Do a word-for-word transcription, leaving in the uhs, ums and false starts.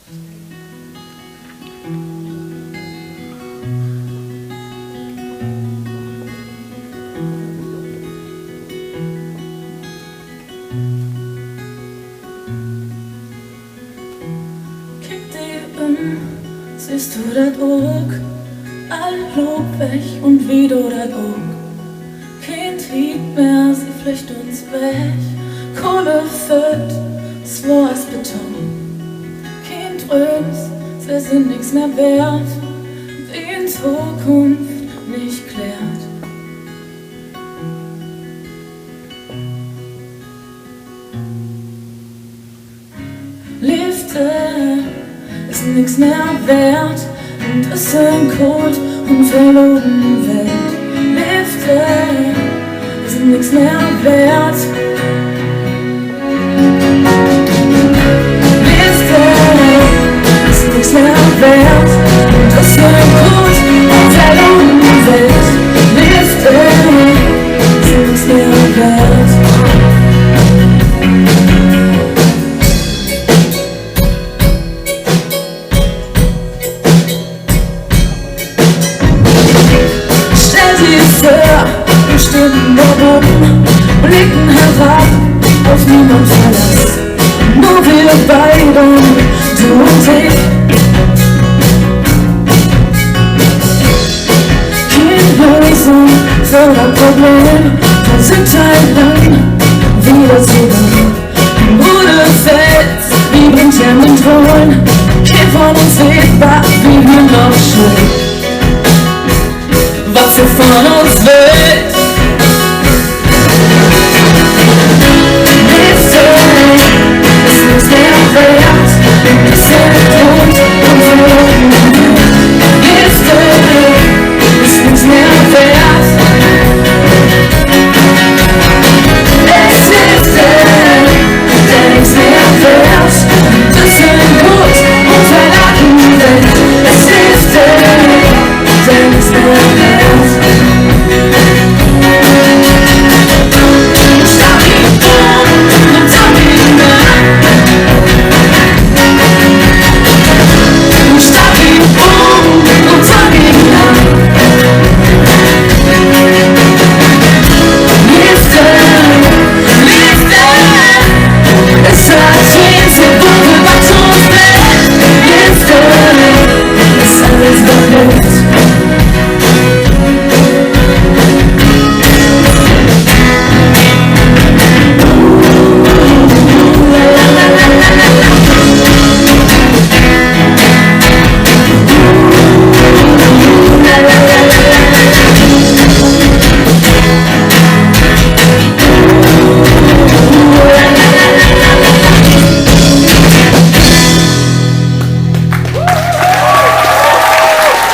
Kiek di üm, sühst du dat ok? All loopt weg un wi doot dat ok. Keen Tiet mehr, se flüggt uns weg. Kole Fööt, swoor as Beton. Keen Drööm, se sünd nix mehr weert, wenn Tokunft nich klappt. Leevde is nix mehr weert in düsse kole un verloren Welt. Leevde is nix mehr weert. Leevde is nix mehr weert in düsse kole un verloren Welt. Leevde is nix mehr weert. Stell di vör, wi stünnen dor baven, blicken herab op niemann verlasst. Nur wi beide, du un ik. Keen Lösung för dat Problem, wi sünd al lang wedder tosamen. Ode Fels, wi bringt em den Thron. Keen von uns weet, wat wi nu noch schüllt.